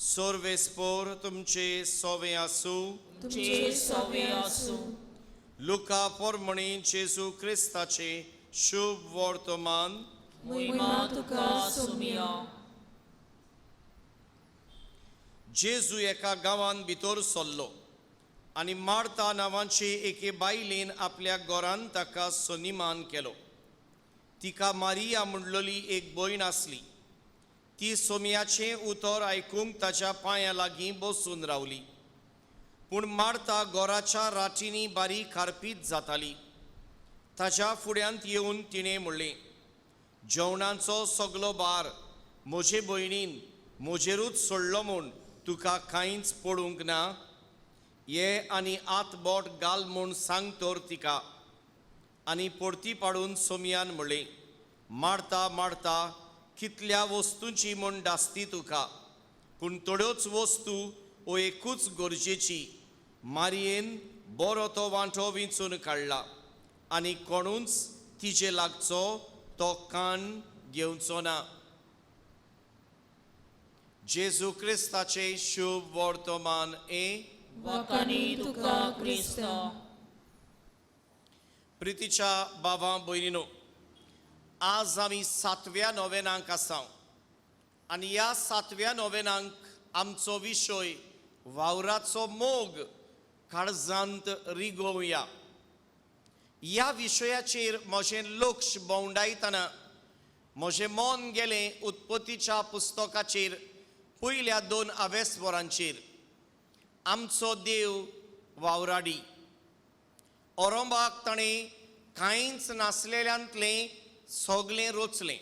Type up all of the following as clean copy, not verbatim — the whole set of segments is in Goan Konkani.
सर्वेस्पोर तुमचे सोवे आसूं. तुमचे सोवे आसूं. लुका पोरमणी जेजू क्रिस्ताचे शुभ वर्तमान. मोहिमा तुका सोमिया. जेजू एका गांवांत भितर सरलो आनी मार्ता नांवाचे एके बायलेन आपल्या घरान ताका सन्मान केलो. तिका मारिया म्हणलेली एक भयण आसली. ती सोमयाचें उतर आयकूंक ताच्या पांयां लागीं बसून रावली. पूण मार्ता घराच्या राटींनी बारीक खारपीत जाताली. ताच्या फुड्यांत येवन तिणें म्हणलें, जेवणाचो सगलो भार म्हजे भयणीन म्हजेरूच सोडलो म्हूण तुका कांयच पडूंक ना? ये आनी आत बोट घाल म्हूण सांग तर तिका. आनी परती पाडून सोमयान म्हणलें, मारता मारता, कितल्या वस्तूंची म्हूण दासती तुका, पूण थोड्योच वस्तू ओ एकूच गरजेची. मारयेन बरो तो वांटो विंचून काडला आनी कोणूच तिजे लागचो तो कान घेवचो ना. जेजू क्रिस्ताचें शुभ वर्तमान. ए वाकानी तुका क्रिस्ता. प्रितीच्या बाबा भयणीनो, आज आमी सातव्या नोवेनाक आसा आनी ह्या सातव्या नोवेनाक आमचो विशय वावराचो मोग काळजांत रिगोवया. ह्या विशयाचेर म्हजें लक्ष भोंवडायतना म्हजें मन गेलें उत्पत्तीच्या पुस्तकाचेर, पयल्या दोन आवेसवरांचेर. आमचो देव वावराडी. ओरोंबाक ताणें कांयच नासलेल्यांतलें सगलें रचलें.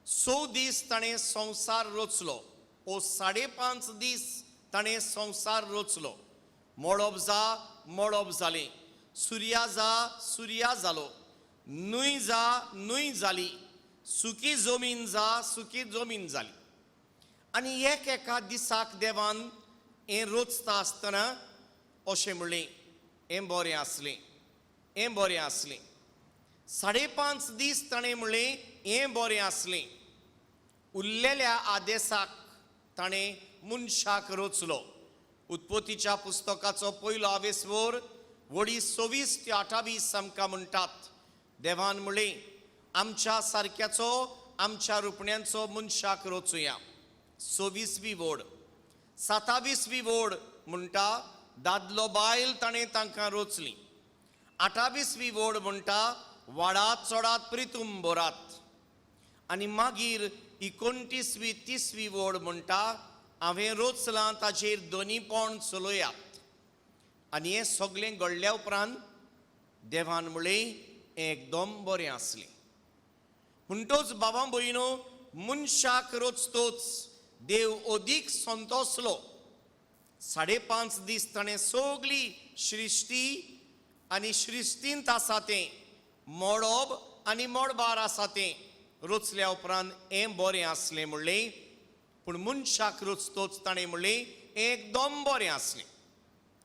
6 दीस ताणें संवसार रचलो ओ 5.5 दीस ताणें संवसार रचलो. मळब जा, मळब जालें. सुर्या जा, सुर्या जालो. न्हंय जा, न्हंय जाली. सुकी जमीन जा, सुकी जमीन जाली. आनी एक एका दिसाक देवान हें रचता आसतना अशें म्हणलें, हें बरें आसलें, हें बरें आसलें. 5.5 दीस ताणें म्हणलें हें बरें आसलें. उरलेल्या आदेसाक ताणें मनशाक रचलो. उत्पत्तीच्या पुस्तकाचो पयलो आवेसवर वडी 26 ते 28 आमकां म्हणटात, देवान म्हणलें आमच्या सारक्याचो आमच्या रुपण्यांचो मनशाक रचुया. 26वी वड. 27वी वड म्हणटा दादलो बायल ताणें तांकां रचली. 28वी वड म्हणटा वाडात चडात प्रितूम भरात. आनी मागीर 29वी 30वी वड म्हणटा हांवें रचलां ताचेर दोनीपण चलयात. आनी हें सगलें घडल्या उपरांत देवान म्हणलें हें एकदम बरें आसलें. म्हणटोच बाबा भयणो, मनशाक रचतोच देव अदीक संतोसलो. 5.5 दीस ताणें सगली सृश्टी आनी सृश्टींत आसा तें मळब आनी मळबार आसा तें रचल्या उपरांत हें बरें आसलें म्हणलें. पूण मनशाक रचतोच ताणें म्हणलें हें एकदम बरें आसलें.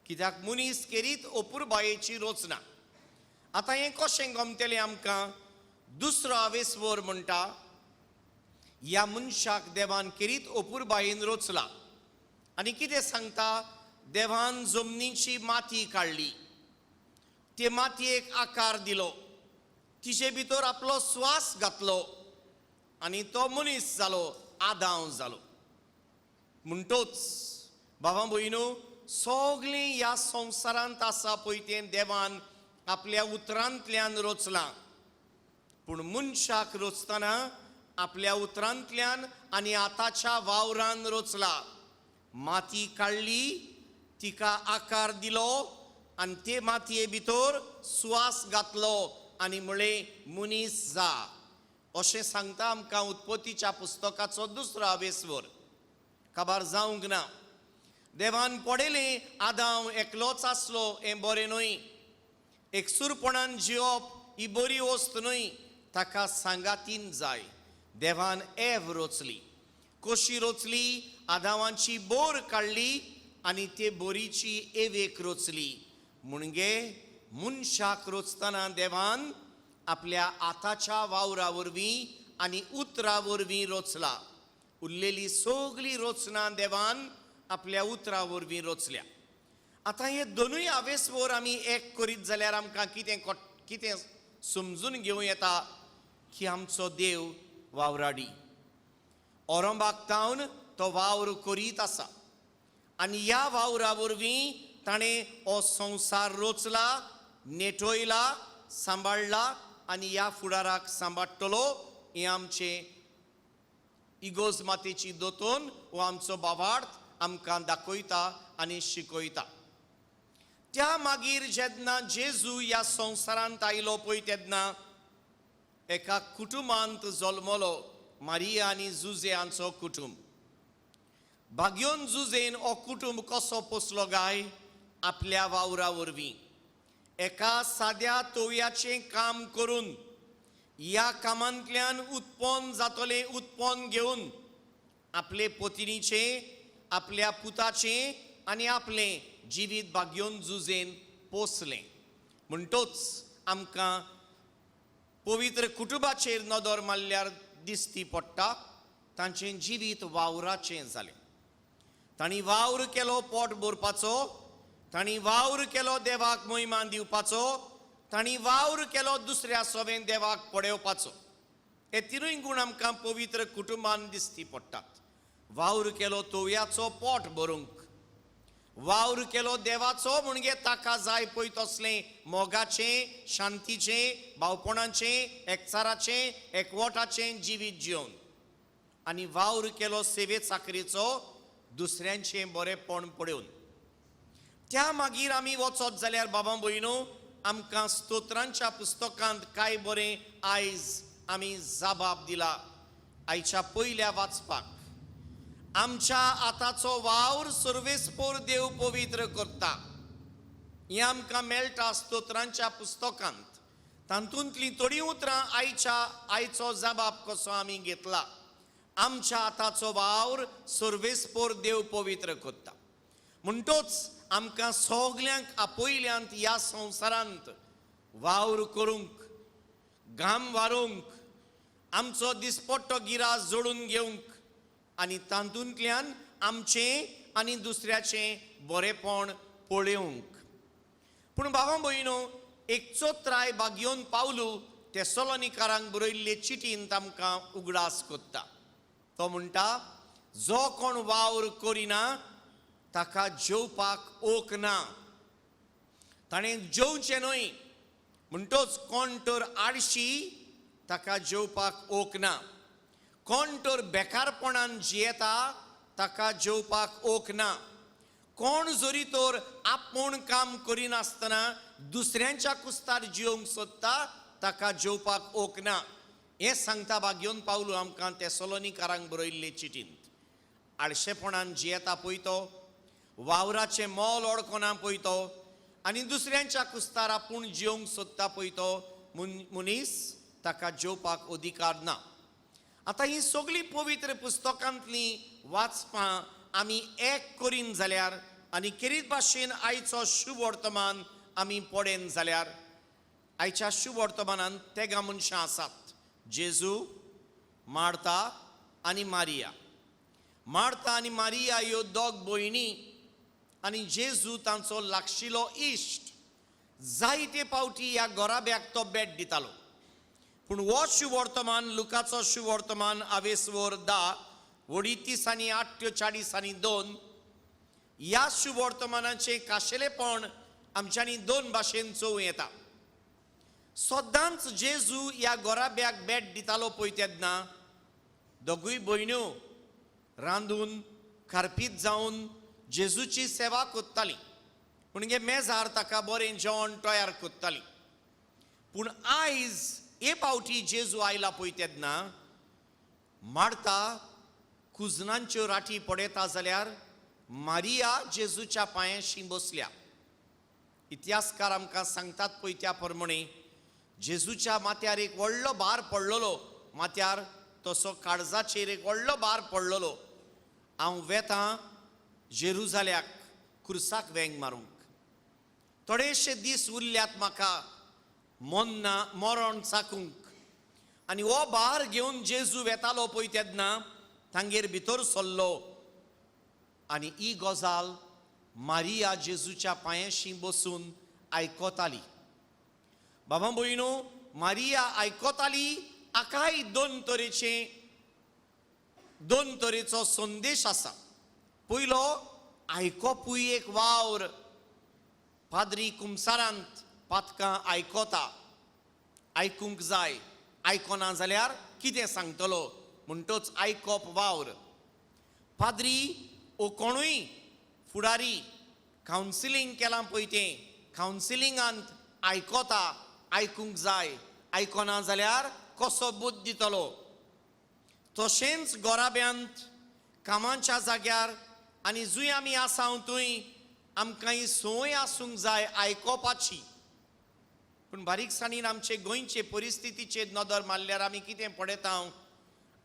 कित्याक मनीस केरीत अपुरबायेची रचना. आतां हें कशें गमतलें आमकां? दुसरो आवेसवर म्हणटा ह्या मनशाक देवान केरीत अपुरबायेन रचला. आनी कितें सांगता, देवान जमनीची माती काडली, ते मातयेक आकार दिलो, तिचे भितर आपलो स्वास घातलो आनी तो मनीस जालो, आदांव जालो. म्हणटोच बाबा भयणो, सगळें ह्या संवसारांत आसा पळय तें देवान आपल्या उतरांतल्यान रचलां. पूण मनशाक रचतना आपल्या उतरांतल्यान आनी आताच्या वावरान रचला. माती काडली, तिका आकार दिलो आनी ते मातये भितर स्वास घातलो आनी म्हणलें मनीस जा. अशें सांगता आमकां उत्पत्तीच्या पुस्तकाचो दुसरो आवेसवर. काबार जावंक ना. देवान पळयलें आदांव एकलोच आसलो हें बरें न्हय, एकसूरपणान जिवप ही बरी वस्त न्हय, ताका सांगातीन जाय. देवान एव रचली. कशी रचली? आदावांची बोर काडली आनी ते बोरीची एवेक रचली. म्हणगे मनशाक रचतना देवान आपल्या आताच्या वावरा वरवीं आनी उतरा वरवीं रचला. उरलेली सगळी रचना देवान आपल्या उतरा वरवीं रचल्या. आतां हे दोनूय आवेसवर आमी एक करीत जाल्यार आमकां कितें कितें समजून घेवं येता की आमचो देव वावराडी ओरंबाक तावन तो वावर करीत आसा आनी ह्या वावरा वरवीं ताणें हो संवसार रचला, नेटयला, सांबाळ्ळा आनी ह्या फुडाराक सांबाळटलो. हें आमचें इगोज मातेची दोतोन हो आमचो बावार्थ आमकां दाखयता आनी शिकयता. त्या मागीर जेन्ना जेजू ह्या संवसारांत आयलो पळय तेन्ना एका कुटुंबांत जल्मलो, मारिया आनी जुजे हांचो कुटुंब. भाग्योन जुजेन हो कुटुंब कसो पोसलो काय? आपल्या वावरा वरवीं, एका साद्या तोवयाचें काम करून ह्या कामांतल्यान उत्पन्न जातलें उत्पन्न घेवन आपले पतिनीचें, आपल्या पुताचें आनी आपलें जिवीत भाग्योन जुजेन पोसलें. म्हणटोच आमकां पवित्र कुटुंबाचेर नदर मारल्यार दिसती पडटा तांचें जिवीत वावराचें जालें. तांणी वावर केलो पोट भरपाचो, तांणी वावर केलो देवाक महिमा दिवपाचो, तांणी वावर केलो दुसऱ्या सोवेन देवाक पळोवपाचो. हे तिनूय गूण आमकां पवित्र कुटुंबान दिसती पडटात. वावर केलो तोवयाचो पोट भरूंक, वावर केलो देवाचो म्हणजे ताका जाय पळय तसलें मोगाचें, शांतीचें, भावपणाचें, एकचाराचें, एकवटाचें जिवीत जिवन, आनी वावर केलो सेवे चाकरेचो दुसऱ्यांचें बरेंपण पळोवन. त्या मागीर आमी वचत जाल्यार बाबा भयणो आमकां स्तोत्रांच्या पुस्तकांत कांय बरें आयज आमी जबाब दिला आयच्या पयल्या वाचपाक. आमच्या आताचो वावर सर्वेस्पोर देव पवित्र करता हें आमकां मेळटा स्तोत्रांच्या पुस्तकांत. तातूंतलीं थोडीं उतरां आयच्या आयचो जबाब कसो आमी घेतला. आमच्या आताचो वावर सर्वेस्पोर देव पवित्र करता. म्हणटोच आमकां सगल्यांक आपयल्यांत ह्या संवसारांत वावर करूंक, घाम वारूंक, आमचो दिसपट्टो गिरास जोडून घेवंक आनी तातूंतल्यान आमचें आनी दुसऱ्याचें बरेंपण पळोवंक. पूण बाबा भयणो एक चोत्राय बागयोन पावलू तेसोलोनिकारांक बरयल्ले चिटीन तांकां उगडास कोत्ता. तो म्हणटा, जो कोण वावर करिना ताका जेवपाक ओक ना, ताणें जेवचें न्हय. म्हणटोच कोण तर आडशी ताका जेवपाक ओक ना, कोण तर बेकारपणान जियेता ताका जेवपाक ओक ना, कोण जरी तर आपूण काम करिनासतना दुसऱ्यांच्या कुस्तार जियोवंक सोदता ताका जेवपाक ओक ना. हें सांगता बागयोन पावलू आमकां तेसोलोनिकारांक बरयल्ले चिटींत. आळशेपणान जियेता पळय तो, वावराचें मोल ओडकोना पळय तो, आनी दुसऱ्यांच्या कुस्तार आपूण जियोवंक सोदता पळय तो मनीस ताका जेवपाक अधिकार ना. आतां ही सगळीं पवित्र पुस्तकांतलीं वाचपां आमी एक करीन जाल्यार आनी केरीत भाशेन आयचो शुभ वर्तमान आमी पळयन जाल्यार आयच्या शुभ वर्तमानान तेगां मनशां आसात, जेजू, मार्ता आनी मारिया. मार्ता आनी मारिया ह्यो दोग भयणी आनी जेजू तांचो लागशिलो इश्ट. जायते पावटी ह्या गोराब्याक तो बेट दितालो. पूण हो शुवर्तमान लुकाचो शुवर्तमान आवेसवर 10 वडी 30 आनी 8 40 आनी 2 ह्या शुवर्तमानाचें काशेलेपण आमच्यांनी दोन भाशेन चोवं येता. सदांच जेजू ह्या गोराब्याक बेट दितालो पळय तेन्ना दोगूय भयण्यो रांदून खारपीत जावन जेजूची सेवा कोत्ताली, म्हणजे मेजार ताका बरें जेवण तयार कोत्ताली. पूण आयज हे पावटी जेजू आयला पळय तेन्ना मार्ता कुजनांच्यो राठी पडयता जाल्यार मारिया जेजूच्या पांयांशी बसल्या. इतिहासकार आमकां सांगतात पळय त्या प्रमाणे जेजूच्या माथ्यार एक व्हडलो भार पडलेलो, माथ्यार तसो काळजाचेर एक व्हडलो भार पडलेलो. हांव वेतां जेरुजाल्याक खुर्साक वेंग मारूंक, थोडेशे दीस उरल्यात म्हाका मोन्ना मरण चाकूंक. आनी हो भार घेवन जेजू वेतालो पळय तेन्ना तांगेर भितर सरलो आनी ही गजाल मारिया जेजूच्या पांयाशी बसून आयकताली. बाबा भयणू, मारिया आयकताली. हाकाय दोन तरेचो संदेश आसा. पयलो, आयकोपूय एक वावर. पाद्री कुमसारांत पातकां आयकता, आयकूंक जाय. आयकना जाल्यार कितें सांगतलो? म्हणटच आयकप वावर. पाद्री ओ कोणूय फुडारी कावन्सिलींग केलां पळय, तें कावन्सिलिंगांत आयकता, आयकूंक जाय. आयकना जाल्यार कसो बुद्द दितलो? तशेंच गोराब्यांत, कामाच्या जाग्यार आनी जंय आमी आसा थंय आमकां ही संवय आसूंक जाय आयकोपाची. पूण बारीकसाणीन आमचे गोंयचे परिस्थितीचेर नदर मारल्यार आमी कितें पळयता?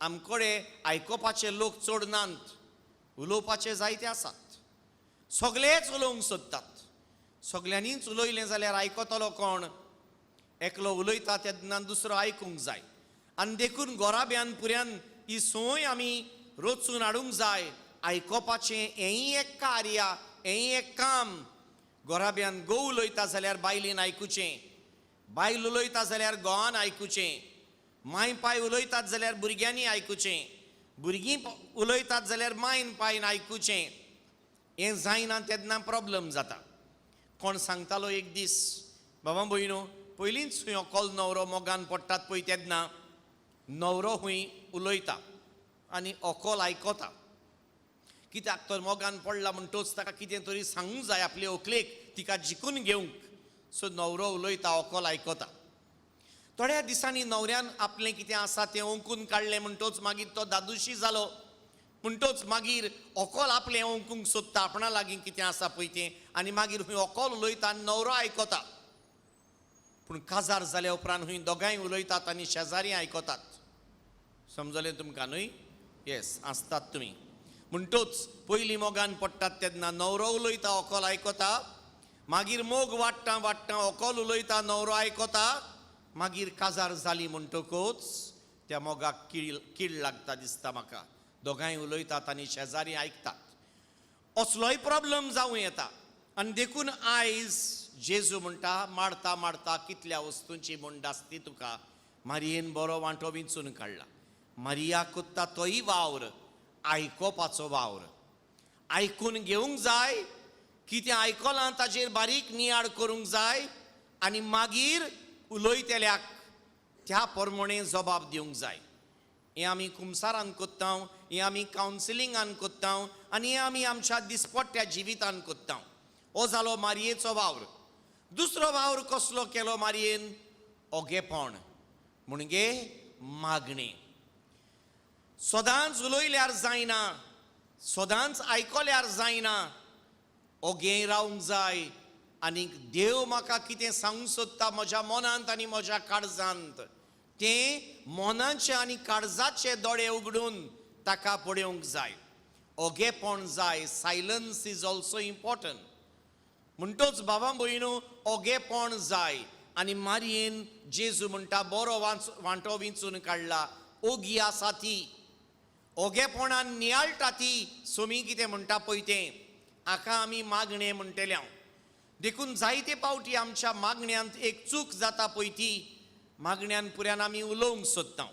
आमकडे आयकोपाचे लोक चड नात, उलोवपाचे जायते आसात. सगळेच उलोवंक सोदतात. सगल्यांनीच उलयलें जाल्यार आयकतलो कोण? एकलो उलयता तेन्ना दुसरो आयकूंक जाय. आनी देखून गोराब्यान पुऱ्यान ही संवय आमी रचून हाडूंक जाय. आयकोपाचें हेंय एक कार्य, हेंय एक काम. गोराब्यान घोव उलयता जाल्यार बायलेन आयकुचें, बायल उलयता जाल्यार घोवान आयकुचें, माय पाय उलयतात जाल्यार भुरग्यांनी आयकुचें, भुरगीं उलयतात जाल्यार मायन पायन आयकुचें. हें जायना तेन्ना प्रॉब्लम जाता. कोण सांगतालो एक दीस, बाबा भयणो, पयलींच खंय व्हंकल न्हवरो मोगान पडटात पळय, तेन्ना न्हवरो खंय उलयता आनी व्हंकल आयकता. कित्याक तर मोगान पडला म्हणटोच ताका कितें तरी सांगूंक जाय आपले व्हंकलेक, तिका जिखून घेवंक. सो न्हवरो उलयता, व्हंकल आयकता. थोड्या दिसांनी न्हवऱ्यान आपलें कितें आसा तें ओंकून काडलें म्हणटोच मागीर तो दादुशी जालो. म्हणटोच मागीर व्हंकल आपलें ओंकूंक सोदता, आपणा लागीं कितें आसा पळय तें. आनी मागीर खंय व्हंकल उलयता आनी न्हवरो आयकता. पूण काजार जाल्या उपरांत खंय दोगांय उलयतात आनी शेजारी आयकतात. समजलें तुमकां न्हय? येस, आसतात तुमी. म्हणटोच पयलीं मोगान पडटात तेन्ना न्हवरो उलयता, व्हंकल आयकता. मागीर मोग वाडटा वाडटा व्हंकल उलयता, न्हवरो आयकता. मागीर काजार जाली म्हणटकूच त्या मोगाक कीड कीड लागता दिसता म्हाका. दोगांय उलयतात आनी शेजारी आयकतात. असलोय प्रॉब्लम जावं येता. आनी देखून आयज जेजू म्हणटा, मारता मारता कितल्या वस्तूंची म्हूण आसती तुका. मारियेन बरो वांटो विंचून काडला. मारिया कोत्ता तोय वावर आयकोपाचो वावर. आयकून घेवंक जाय, कितें आयकलां ताजेर बारीक नियाळ करूंक जाय आनी मागीर उलयतल्याक त्या प्रमाणे जबाब दिवंक जाय. हें आमी कुमसारान कोत्ता, हें आमी कावन्सिलिंगान कोत्ता आनी हें आमी आमच्या दिसपट्ट्या जिवितान कोत्ता. हो जालो मारयेचो वावर. दुसरो वावर कसलो केलो मारयेन? ओगेपण, म्हणजे मागणें. सदांच उलयल्यार जायना, सदांच आयकल्यार जायना, ओगे रावंक जाय. आनीक देव म्हाका कितें सांगूंक सोदता म्हज्या मनांत आनी म्हज्या काळजांत, तें मनाचे आनी काळजाचे दोळे उगडून ताका पळोवंक जाय. ओगेपण जाय. Silence is also important. म्हणटोच बाबा भयणू, ओगेपण जाय. आनी मारयेन, जेजू म्हणटा, बरो वांटो विंचून काडला. ओगी आसा ती, ओगेपणान नियाळटा ती. सोमी कितें म्हणटा पळय तें. हाका आमी मागणें म्हणटले हांव. देखून जायते पावटी आमच्या मागण्यांत एक चूक जाता पळय ती, मागण्यान पुऱ्यान आमी उलोवंक सोदता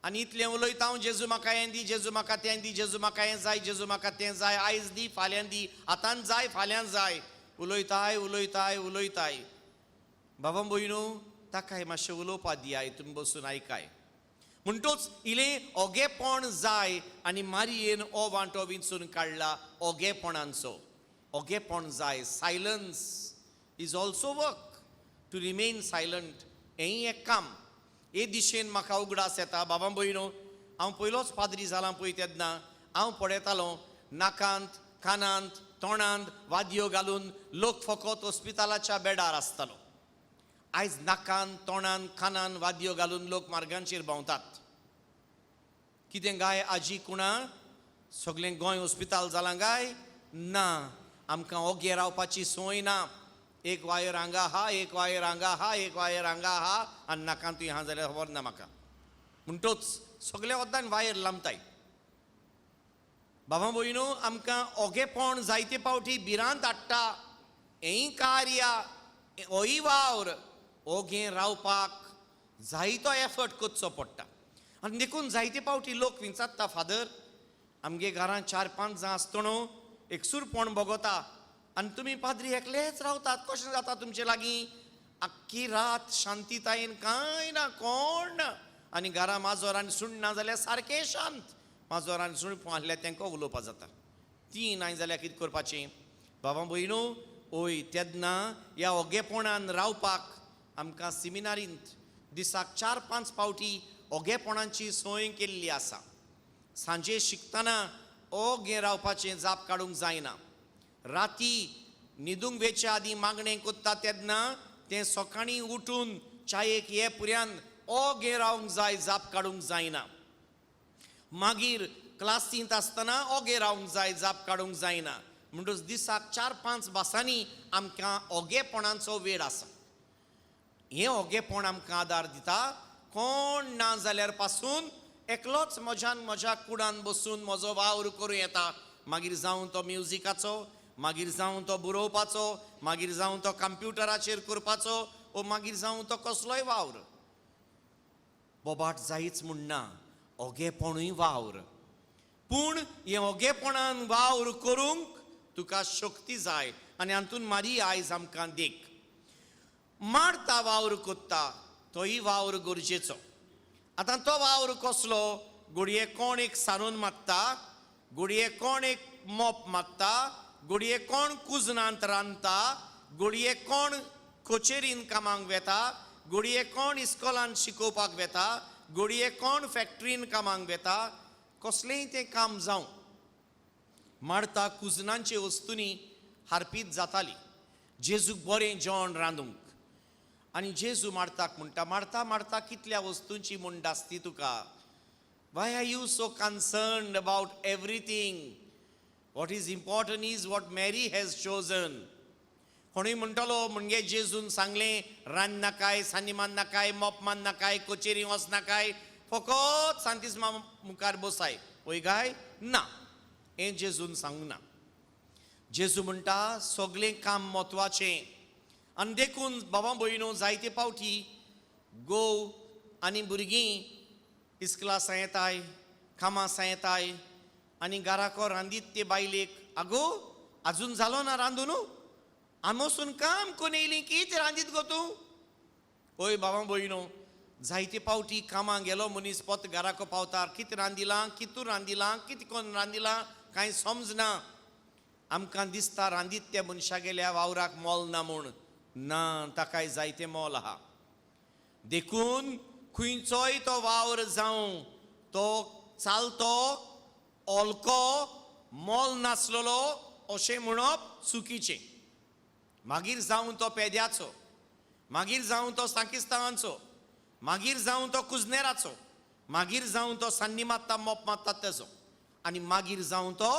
आनी इतलें उलयता हांव, जेजू म्हाका हें दी, जेजू म्हाका तें दी, जेजू म्हाका हें जाय, जेजू म्हाका तें जाय, आयज दी, फाल्यां दी, आतांच जाय, फाल्यां जाय. उलयताय, उलयताय, उलयताय. बाबा भयणू, ताकाय मातशें उलोवपा दियाय, तुमी बसून आयकाय. म्हणटोच इलें ओगेपण जाय आनी मारयेन ओ वांटो विंचून काडला ओगेपणांचो. ओगेपण जाय. Silence is also work. To remain silent हेंय एक काम. हे दिशेन म्हाका उगडास येता, बाबा भयणो, हांव पयलोच पाद्री जालां पळय तेन्ना हांव पळयतालो, नाकांत, कानांत, तोंडांत वादयो घालून लोक फकत हॉस्पिटलाच्या बेडार आसतालो. आयज नाकान, तोंडान, कानान वादयो घालून लोक मार्गांचेर भोंवतात. कितें गाय आजी कुणा? सगळें गोंय हॉस्पिटल जालां गाय? ना, आमकां ओगे रावपाची संवय ना. एक वायर हांगा आहा, एक वायर हांगा आहा, एक वायर हांगा आहा आनी नाकांतूय आहा जाल्यार खबर ना म्हाका. म्हणटोच सगळ्या वद्दान वायर लांबताय. बाबा भयणो, आमकां ओगेपण जायते फावटी भिरांत हाडटा. हेंय कार्य, होय वावर, ओगे रावपाक जायतो एफर्ट करचो पडटा. आनी देखून जायते फावटी लोक विचारता, फादर आमगे घरांत 4-5 जाण आसतना एकसूरपण भोगता आनी तुमी पाद्री एकलेच रावतात, कशें जाता तुमचे लागीं? आख्खी रात शांतीतायेन कांय ना, कोण ना, आनी घरा माजोर आनी सुण ना जाल्यार सारकें शांत. माजोर आनी सुण आहल्यार तांकां उलोवपा जाता, ती नाय जाल्यार कितें करपाचें? बाबा भयणो, ओय तेन्ना ह्या ओगेपणान रावपाक आमकां सिमिनारींत दिसाक 4-5 फावटी ओगेपणाची सोय केल्ली आसा. सांजे शिकतना ओगे रावपाचें जाप काडूंक जायना. राती न्हिदूंक वेच्या आदीं मागणें कोत्ता तेन्ना तें सकाळीं उठून चायेक ये पुऱ्यान ओगे रावंक जाय, जाप काडूंक जायना. मागीर क्लासींत आसतना ओगे रावंक जाय, जाप काडूंक जायना. म्हणटच दिसाक 4-5 भासांनी आमकां ओगेपणाचो वेळ आसा. हें ओगेपण आमकां आदार दिता. कोण ना जाल्यार पासून एकलोच म्हज्यान म्हज्या कुडान बसून म्हजो वावर करूं येता. मागीर जावं तो म्युजिकाचो, मागीर जावं तो बरोवपाचो, मागीर जावं तो कंप्युटराचेर करपाचो, ओ मागीर जावं तो कसलोय वावर. बोबाट जायच म्हूण ना, ओगेपणूय वावर. पूण हें ओगेपणान वावर करूंक तुका शक्ती जाय. आनी हातून मारी आयज आमकां देख. मारता वावर कोत्ता तोय वावर गरजेचो. आतां तो वावर कसलो? घडये कोण एक सारून मागता, घडये कोण एक मोप मागता, घडये कोण कुजनांत रांदता, घडये कोण कचेरीन कामाक वेता, घडये कोण इस्कॉलान शिकोवपाक वेता, घडये कोण फॅक्टरीन कामाक वेता. कसलेंय तें काम जावं, मारता कुजनांचे वस्तूंनी हारपीत जाताली जेजूक बरें जेवण रांदूंक. आनी जेजू मार्ताक म्हणटा, मारता मारता कितल्या वस्तूंची म्हूण आसती तुका? Why are you so concerned about everything? What is important is what Mary has chosen. कोणूय म्हणटलो म्हणजे जेजून सांगलें रांद नाकाय, सानी मान्नाकाय, मोप मान्नाकाय, कचेरी वचनाकाय, फकत सांतिस्मा मुखार बसाय, वय काय ना? हें जेजून सांगूंक ना. जेजू म्हणटा सगळें काम म्हत्वाचें. आनी देखून बाबा भयणो, जायते फावटी घोव आनी भुरगीं इस्कला येताय, कामां येताय आनी घराको रांदीत ते बायलेक, आगो आजून जालो ना रांदून? आमोसून काम कोण येयली कितें रांदीत गो तूं? ओय बाबा भयणो, जायते फावटी कामां गेलो मनीस पोत घराको पावता, कितें रांदिलां, कितू रांदिलां, कितें कोन्न रांदिलां कांय समजना. आमकां दिसता रांदीत त्या मनशा गेल्या वावराक मोल ना म्हूण. ना, ताकाय जायतें मोल आहा. देखून खंयचोय तो वावर जावं, तो चालतो ओलको मोल नासलेलो अशें म्हणप चुकीचें. मागीर जावं तो पेद्याचो, मागीर जावं तो सांकिस्तांवांचो, मागीर जावं तो कुजनेराचो, मागीर जावं तो सान्नी मारता मोप मारता तेजो, आनी मागीर जावं तो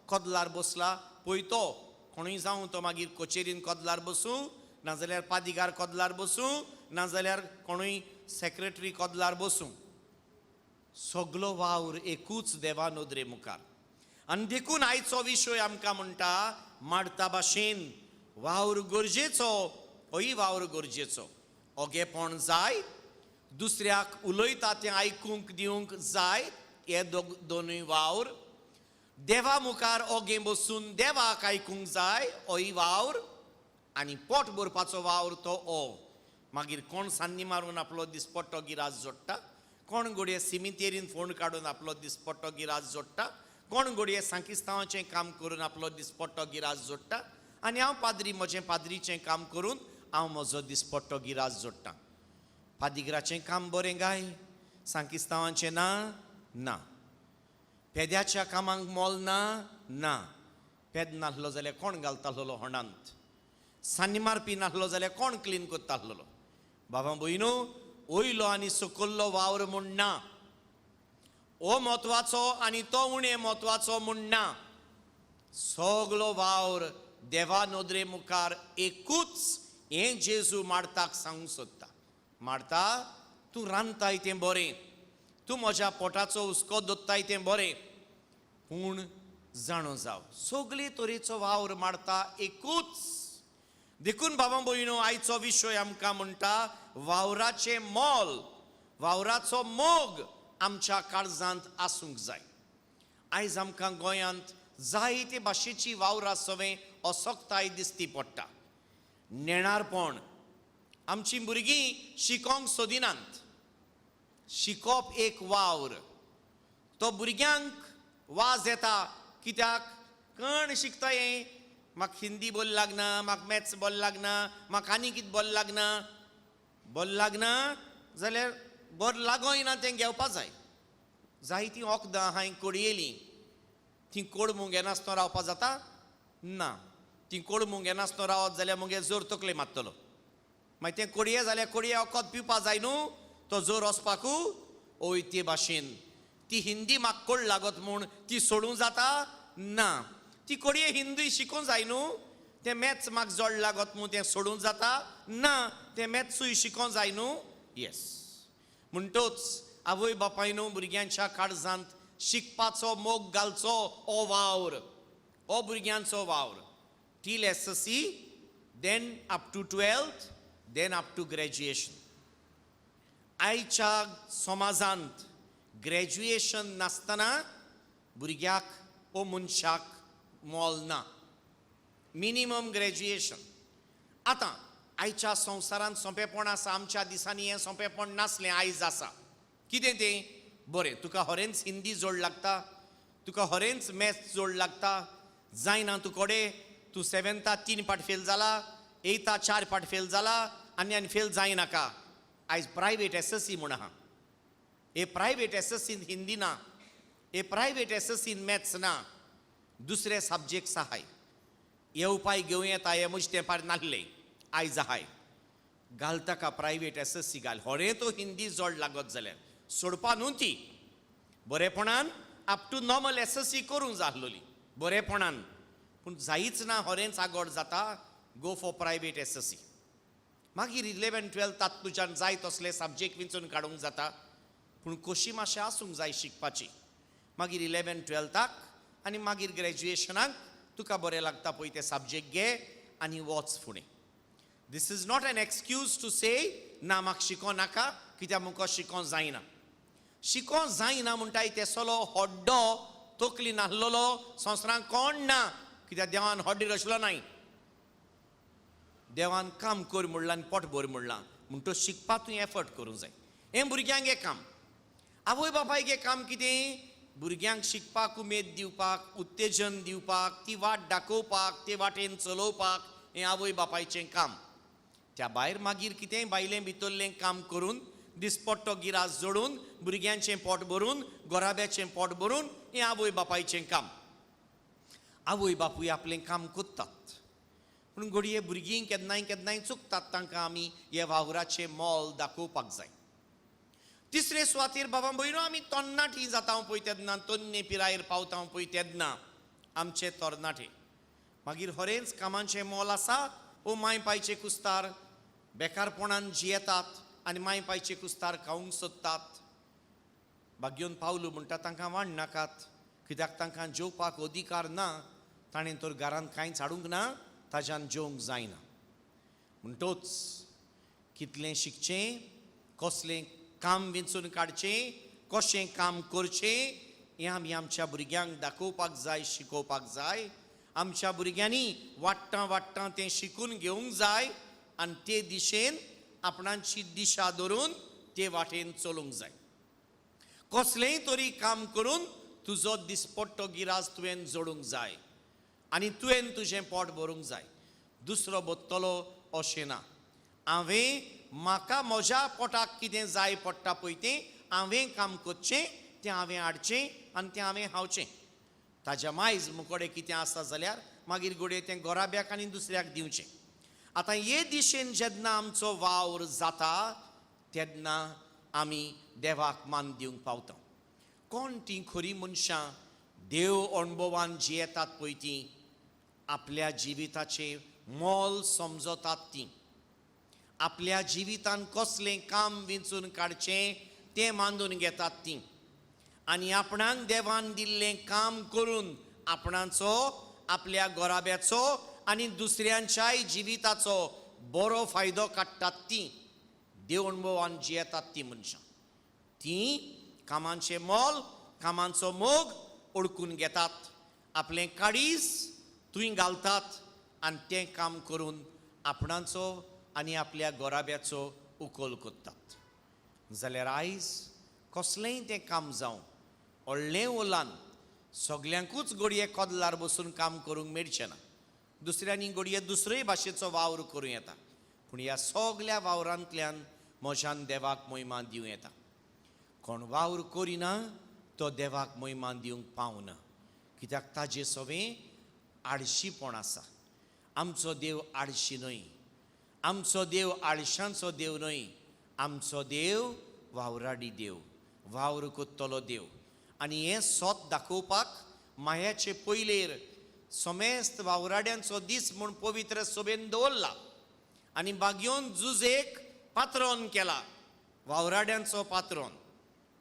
कदलार बसला पळय तो कोणूय जावं तो, मागीर कचेरीन कदलार बसूं, नाजाल्यार पादिगार कदलार बसूं, नाजाल्यार कोणूय सेक्रेटरी कदलार बसूं, सगलो वावर एकूच देवा नदरे मुखार. आनी देखून आयचो विशय आमकां म्हणटा मारता भाशेन वावर गरजेचो, होय वावर गरजेचो. ओगेपण जाय, दुसऱ्याक उलयता तें आयकूंक दिवंक जाय, हे दोनूय वावर. देवा मुखार ओगे बसून देवाक आयकूंक जाय, होय वावर. आनी पोट भरपाचो वावर तो ओ. मागीर कोण सान्नी मारून आपलो दिसपट्टो गिरास जोडटा, कोण घडये सिमितेरीन फोंड काडून आपलो दिसपट्टो गिरास जोडटा, कोण घडये सांकिस्तांवाचें काम करून आपलो दिसपट्टो गिरास जोडटा, आनी हांव पाद्री म्हजें पाद्रीचें काम करून हांव म्हजो दिसपट्टो गिरास जोडटा. पादिग्राचें काम बरें गाय, सांकिस्तांवाचें ना? ना. पेद्याच्या कामांक मोल ना? ना. पेद नासलो जाल्यार कोण घालतालो होंडांत? सान्नी मारपी नासलो जाल्यार कोण क्लीन करता आसलेलो? बाबा भयणो, वयलो आनी सकल्लो वावर म्हूण ना, हो म्हत्वाचो आनी तो उणें म्हत्वाचो म्हूण ना. सगलो वावर देवा नदरे मुखार एकूच. हें जेजू मार्ताक सांगूंक सोदता. मार्ता, तूं रांदताय तें बरें, तूं म्हज्या पोटाचो हुस्को दोत्ताय तें बरें, पूण जाणो जाव सगळे तरेचो वावर मारता एकूच. देखून बाबा भयणो आयचो विशय आमकां म्हणटा वावराचें मोल, वावराचो मोग आमच्या काळजांत आसूंक जाय. आयज आमकां गोंयांत जायते भाशेची वावरां सवें असक्ताय दिसती पडटा. नेणारपण, आमचीं भुरगीं शिकोंक सोदिनात. शिकोप एक वावर, तो भुरग्यांक वाज येता. कित्याक कोण शिकता हें? म्हाका हिंदी बोल लागना, म्हाका मॅथ्स बोल लागना, म्हाका आनी कितें बोल लागना. बोल लागना जाल्यार बरो लागोय ना तें घेवपा जाय. जायतीं वखदां हांवें कोडयेलीं, तीं कोडमूंक घेनासतना रावपा जाता ना. तीं कोडमूंक घेनासतना रावत जाल्यार मुगे जोर तकले मारतलो. मागीर तें कोडये जाल्यार कोडये वखद पिवपा जाय न्हू, तो जोर वचपाकू. ओय ते भाशेन ती हिंदी म्हाका कोड लागत म्हूण ती सोडूंक जाता ना. ती कोडये हिंदी शिकोवंक जाय न्हू. तें मॅथ्स म्हाका जड लागत म्हूण तें सोडूंक जाता ना. तें मॅथ्सूय शिकोवंक जाय न्हू. येस, म्हणटोच आवय बापायनो भुरग्यांच्या काळजांत शिकपाचो मोग घालचो. हो वावर, हो भुरग्यांचो वावर. Till S S C, then up to 12th, then up to graduation. आयच्या समाजांत ग्रॅज्युएशन नासतना भुरग्याक ओ मनशाक मोल ना. Minimum graduation. आतां आयच्या संवसारांत सोंपेपण आसा. आमच्या दिसांनी हें सोंपेपण नासलें, आयज आसा. कितें तें? बरें, तुका हरेंच हिंदी जोड लागता, तुका हरेंच मॅथ्स जोड लागता, जायना तूं कोडे, तूं सेवेंथा 3 पाट फेल जाला, एथा 4 पाट फेल जाला, आनी आनी फेल जायनाका. आयज प्रायवेट एस एस सी म्हूण आहा. हे प्रायवेट एस एस सीन हिंदी ना, हे प्रायवेट एस एस सीन मॅथ्स ना, दुसरे सब्जेक्ट्स आहाय. हे उपाय घेवं येता, हे म्हजे तेंपार नासले, आयज आहाय. घालता का प्रायवेट एस एस सी घाल. होरें तो हिंदी जोड लागत जाल्यार सोडपा न्हू ती. बरेपणान up to normal S S C करूंक जाल्लोली बरेपणान, पूण जायच ना, होरेंच आगोड जाता. Go for private S S C. मागीर 11 12 तुज्यान जाय तसले सब्जेक्ट विंचून काडूंक जाता, पूण कोशी मातशें आसूंक जाय शिकपाची. मागीर 11 12 आनी मागीर ग्रॅज्युएशनाक तुका बरें लागता पळय ते सब्जेक्ट घे आनी वच फुडें. This is not an excuse to say ना म्हाका शिकों नाका, कित्याक म्हाका शिकों जायना. शिकों जायना म्हणटाय तेसलो हड्डो तकली नासलेलो संवसारांत कोण ना, कित्याक देवान हड्डी रचलो नाय. देवान काम कर म्हणलां आनी पोट भर म्हणलां, म्हण तो शिकपाक तुवें एफर्ट करूंक जाय. हें भुरग्यांक हें काम. आवय बापायक हें काम कितें? भुरग्यांक शिकपाक उमेद दिवपाक, उत्तेजन दिवपाक, ती वाट दाखोवपाक, ते वाटेन चलोवपाक, हें आवय बापायचें काम. त्या भायर मागीर कितेंय भायलें भितरलें काम करून दिसपट्टो गिरास जोडून भुरग्यांचें पोट भरून, गोराब्याचें पोट भरून, हें आवय बापायचें काम. आवय बापूय आपलें काम करतात, पूण घडये भुरगीं केन्नाय केन्नाय चुकतात. तांकां आमी हे वावराचें मोल दाखोवपाक जाय. तिसरे सुवातेर बाबा भयणो आमी तरणाटी जाता पळय तेन्ना, तन्ने पिरायेर पावता पळय तेन्ना आमचे तरणाटे मागीर हरेंच कामाचें मोल आसा. ओ माय पायचे कुस्तार बेकारपणान जियेतात आनी माय पायचे कुस्तार खावंक सोदतात. भाग्योन पावलू म्हणटा तांकां वाण नाकात, कित्याक तांकां जेवपाक अधिकार ना. ताणें तर घरांत कांयच हाडूंक ना, ताज्यान जेवंक जायना. म्हणटोच कितलें शिकचें, कसलें काम विंचून काडचें, कशें काम करचें, हें आमी आमच्या भुरग्यांक दाखोवपाक जाय, शिकोवपाक जाय. आमच्या भुरग्यांनी वाडटा वाडटा तें शिकून घेवंक जाय आनी ते दिशेन आपणाची दिशा धरून ते वाटेन चलूंक जाय. कसलेंय तरी काम करून तुजो दिसपट्टो गिरास तुवें जोडूंक जाय आनी तुवें तुजें पोट भरूंक जाय. दुसरो बत्तलो अशें ना. हांवें म्हाका म्हज्या पोटाक कितें जाय पडटा पळय तें हांवें काम करचें, तें हांवें हाडचें आनी तें हांवें खावचें. ताज्या मायज मुकोडे कितें आसा जाल्यार मागीर घडये तें गोराब्याक आनी दुसऱ्याक दिवचें. आतां हे दिशेन जेन्ना आमचो वावर जाता तेन्ना आमी देवाक मान दिवंक पावता. कोण तीं खरी मनशां देव अणभवान जियेतात पळय तीं आपल्या जिविताचें मोल समजतात. तीं आपल्या जिवितान कसलें काम विंचून काडचें तें मानून घेतात तीं आनी आपणाक देवान दिल्लें काम करून आपणाचो, आपल्या गोराब्याचो आनी दुसऱ्यांच्याय जिविताचो बरो फायदो काडटात. ती देव अणभवान जियेतात ती मनशां, ती कामांचें मोल, कामांचो मोग ओळखून घेतात, आपलें काळीज थंय घालतात आनी तें काम करून आपणाचो आनी आपल्या गोराब्याचो उखल करतात. जाल्यार आयज कसलेंय तें काम जावं, व्हडलें ओलान, सगल्यांकूच घडये कदलार बसून काम करूंक मेळचें ना. दुसऱ्यांनी घडये दुसरेय भाशेचो वावर करूं येता, पूण ह्या सगल्या वावरांतल्यान म्हज्यान देवाक मोहिमा दिवं येता. कोण वावर करिना तो देवाक मोहिमा दिवंक पावना, कित्याक ताजे सवें आळशीपण आसा. आमचो देव आळशी न्हय, आमचो देव आळशांचो देव न्हय, आमचो देव वावराडी देव, वावर कोत्तलो देव. आनी हें सोत दाखोवपाक मायाचे पयलेर समेस्त वावराड्यांचो दीस म्हूण पवित्र सोबेन दवरला आनी बागयोन जुजेक पात्रोन केला, वावराड्यांचो पात्रोन.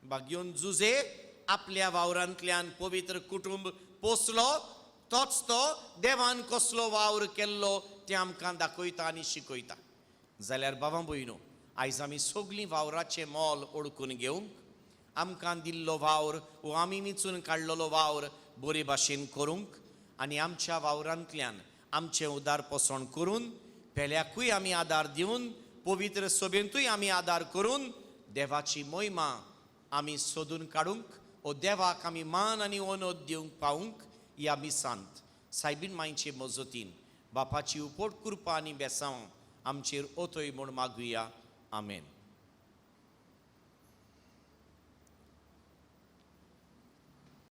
बागयोन जुजे आपल्या वावरांतल्यान पवित्र कुटुंब पोसलो, तोच तो देवान कसलो वावर केल्लो तें आमकां दाखयता आनी शिकयता. जाल्यार बाबा भयणो, आयज आमी सगळीं वावराचें मोल ओळखून घेवंक, आमकां दिल्लो वावर वो आमी विंचून काडलेलो वावर बरे भाशेन करूंक आनी आमच्या वावरांतल्यान आमचें उदार पोसण करून पेल्याकूय आमी आदार दिवन, पवित्र सभेंतूय आमी आदार करून देवाची मोहिमा आमी सोदून काडूंक ओ देवाक आमी मान आनी ओनोद दिवंक पावूंक ह्या मिसांत सायबीन मांयचे मजतीन बापाची उपट कृपा आनी बेसांव आमचेर ओतय म्हूण मागुया. आमेन.